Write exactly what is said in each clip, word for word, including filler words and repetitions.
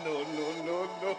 No, no, no, no.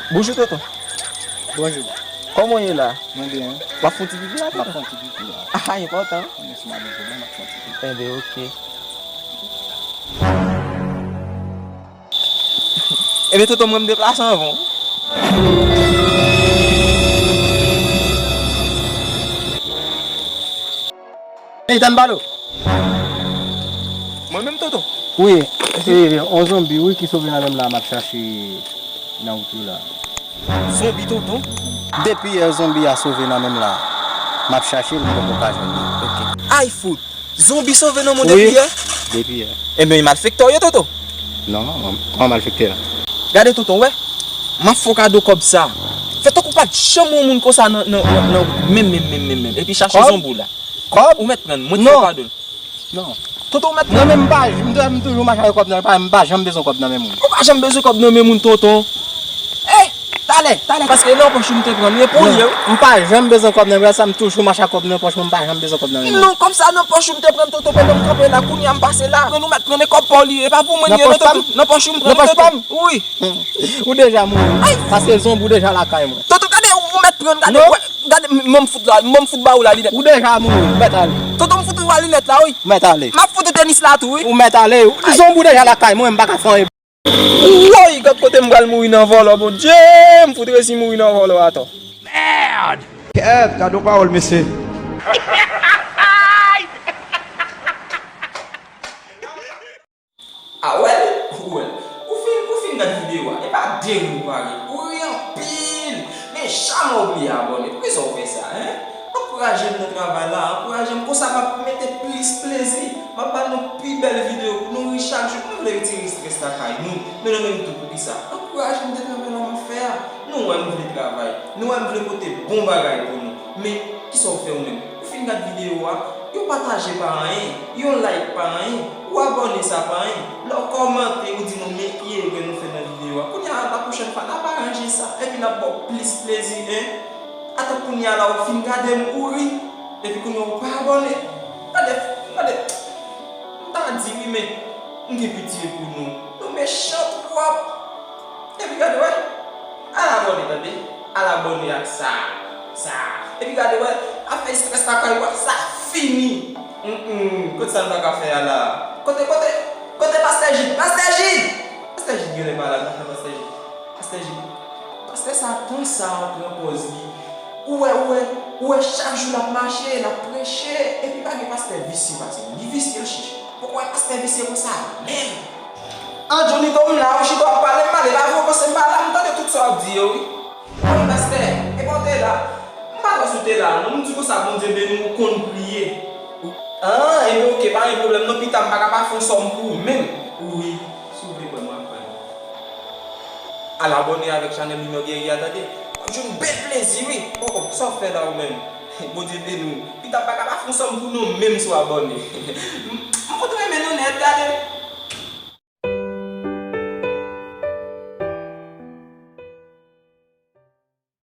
Bonjou, tonton. Bonjou. Kòman w ye la? Mwen byen. W ap fè yon ti pipi la, tonton? M ap fè yon ti pipi la. Ah, enpòtan. Mwen si m ap fè yon ti pipi. Enben, oke. Ebyen, tonton, mwen, m deplase anvan w. Ey, tann pale w. Mwen menm, tonton? Wi, se yon zonbi, wi, ki sove nan men m la, m ap chache nan wout yo la. Zonbi, tonton? Depi yè zonbi a sove nan men m la, m ap chache l, m poko ka jwenn li. Ok. Ay, fout! Zonbi sove nan men w depi yè? Depi yè. Ebyen, e malfektè w ye, tonton? Non, kòman malfektè a? Gade, tonton, wè. M ap fè w kado kòb sa. Fè tankou w pa t janm wè yon moun konsa nan, nan, nan, nan, menm, menm, menm, menm, menm. Epi chache zonbi w la. Kòb? Ou mèt pran l, mwen fè w kado l. Non. Tonton, ou mèt pran l. Non, men m pa, m, m toujou mache ak kòb nan, m pa, m pa janm bezwen kòb nan men moun. Ou pa janm bezwen kòb nan men moun, tonton. Eh, talè, talè, paske nan pòch ou m te pran l, e pou l ye, wi. M pa janm bezwen kòb nan men moun, sa m toujou mache ak kòb nan pòch mwen, m pa janm bezwen kòb nan men moun. Non, kòb sa nan pòch ou m te pran l, tonton, pandan m kanpe la, kounye a m pase la. Pran ou mèt pran e kòb pa w li ye, e pa pou mwen li ye, non, tonton. Nan pòch pa m? Nan pòch ou m pran l, tonton. Wi. Ou deja mouri. Ay! Paske zonbi w deja lakay mwen. Tonton, gade, ou mèt pran l, gade, wè, gade, m, m fout la, m fout ba ou la linèt. Ou deja mouri, ou mèt ale. Tonton, m fout ou ba linèt la, wi. Ou mèt ale. M ap fout ou tenis la tou, wi. Ou mèt ale. Zonbi w deja lakay mwen, m pa ka fè anyen. Woy, gad kote m pral mouri nan vòlò, Bondye, m fout resi mouri nan vòlò atò. Merde! Kèt, gad yon pawòl, mesye. A wè, wè. Ou fin, ou fin gad videyo a. E pa de ri ou pa ri. Ou ri anpil. Men jamè w bliye abòne. Poukisa w fè sa, en? Ankouraje m nan travay la, ankouraje m. Konsa m ap mete plis plezi. M ap ba nou pi bèl videyo pou nou ri chak jou. Nou vle retire estrès lakay nou. Men nou menm tou poukisa? Ankouraje m nan travay la m ap fè a. Nou wè m vle travay. Nou wè m vle pote bon bagay pou nou. Men, kisa w fè ou menm? Ou fin gad videyo a, yon pataje pa anyen, yon like pa anyen, ou abòne sa pa anyen, lè w kòmante, ou di nou men ki erè nou fè nan videyo a. Kounye a, la pwochèn fwa, n ap aranje sa, epi n ap ba w plis plezi, en. Ata kounye a la, ou fin gade m, ou ri, epi kounye a, ou pa abòne. Gade, gade, m ta di wi, men m gen pitye pou nou. Nou mechan twòp. Epi gade, wè. Al abòne, tande. Al abòne ak sa. Sa. Epi gade, wè. Afè estrès lakay ou a, sa fini. Hum, hum. Kote sa n pa ka fè a la? Kote, kote, kote Pastè Jid? Pastè Jid! Pastè Jid genlè pa la, n ap fè Pastè Jid. Pastè Jid. Pastè sa tan sa a pran pòz li. Ou wè, ou wè, ou wè chak jou l ap mache, l ap preche, epi pa gen pastè visye pase li. Li visye l chich. Poko wè pastè visye konsa menm. An Johnny Dom la, ou chita w ap pale, m pale, pa vre w panse m pa la, m tande tout sa w ap di yo, wi. Wi, pastè, e pa w te la. M pa kwè si w te la, non, m di konsa, Bondye beni w, ou konn priye. An, ebyen, oke, pa gen pwoblèm, non, pita, m pa ka pa fè yon sòm pou ou menm. Wi, si w vle kwè m, w a kwè m. Al abòne avèk chanèl Limyè Geri a, tande. W ap jwenn bèl plezi, wi. O, o, sa w fè la, ou menm? Bondye beni w. Pita, m pa ka pa fè yon sòm pou nou menm si w abòne. M, m fout renmen nou nèt, gade.